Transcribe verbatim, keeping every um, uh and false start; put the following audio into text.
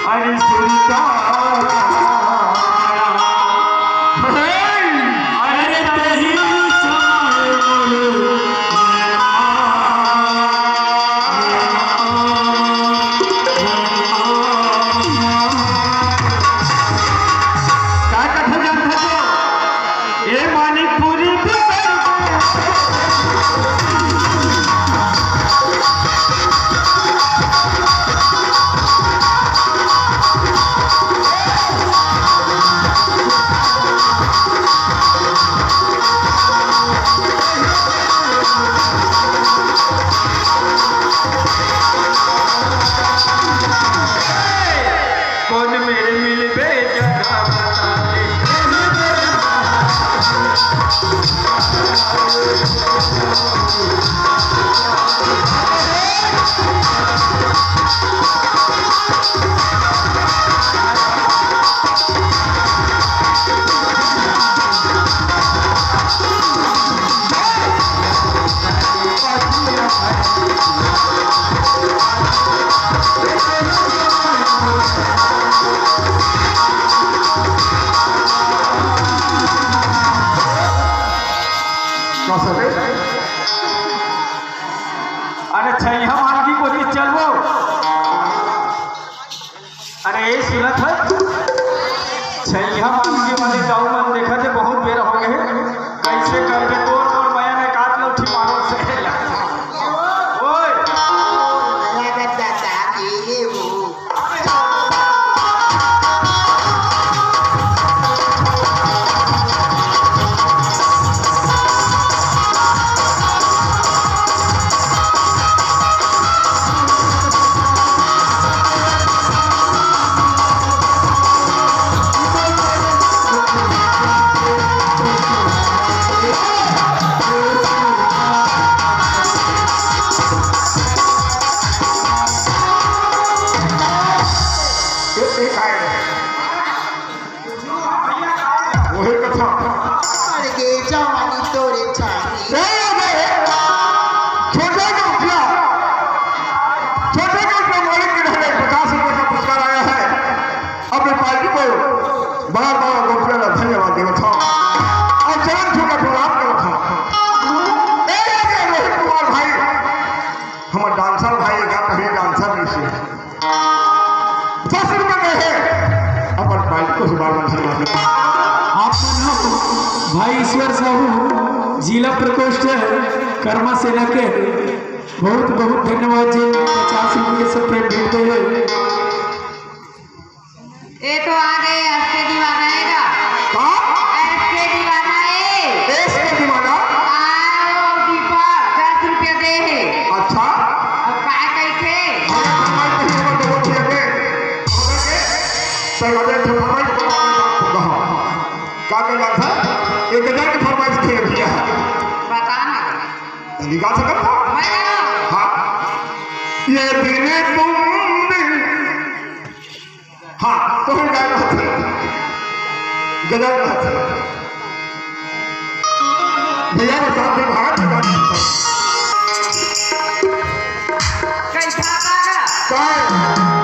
अरे सुनता, अरे तेरी का कथा जानत हस? ए मानिकपुरी कौन मेरे मिलबे जगह बता दे। अरे छइहा मानकी कोती चलबो। अरे ए सुनत हस, छइहा मानकी वाले गाँव मन देखत हे, बहुत बेरा हो गे हे। कइसे करबे तोर मोर मया ने काट लो ठी मारो से। ओए। वही कथा। मर गे जवानी तोरे छाती। ए, ए, ए, छोटे डोकरा, छोटे डोकरा मालिक के ढाले पचास रुपए का पुरस्कार आया है। अपने पार्टी को बार बार गोपिया का धन्यवाद देवत हूँ और चरण छू के प्रणाम करत हूँ। ए, ए, ए, रोहित कुमार भाई, हमार डांसर भाई, एक आप कहिए डांसर नहीं से। ससुर में रहे, अपन भाई को सुधार मंदिर में। आप मन ह भाई ईश्वर साहू, जिला प्रकोष्ठ कर्मा सेना के बहुत बहुत धन्यवाद जी, पचास रुपये के सब प्रेम भेंट दे। ये तो आ गए एस के दीवाना है का? का? एस के दीवाना है। एस के दीवाना? आओ दीपक, दस रुपया दे है। अच्छा। अब का कइथे? अरे भगवान कहीं हमर दो रुपया दे। पहले तो फरमाइश कहा। का के बात है? एक हजार के फरमाइश थे भैया। बता ना। तनी गा सकत हो? मैं गाना। हाँ। ये दिन तुम दिन हाँ, तो हम गाय रहत हन। गजल रहत हन। भैया के साथ में भारत का गाना रहत हन। कैसा गाना? काय?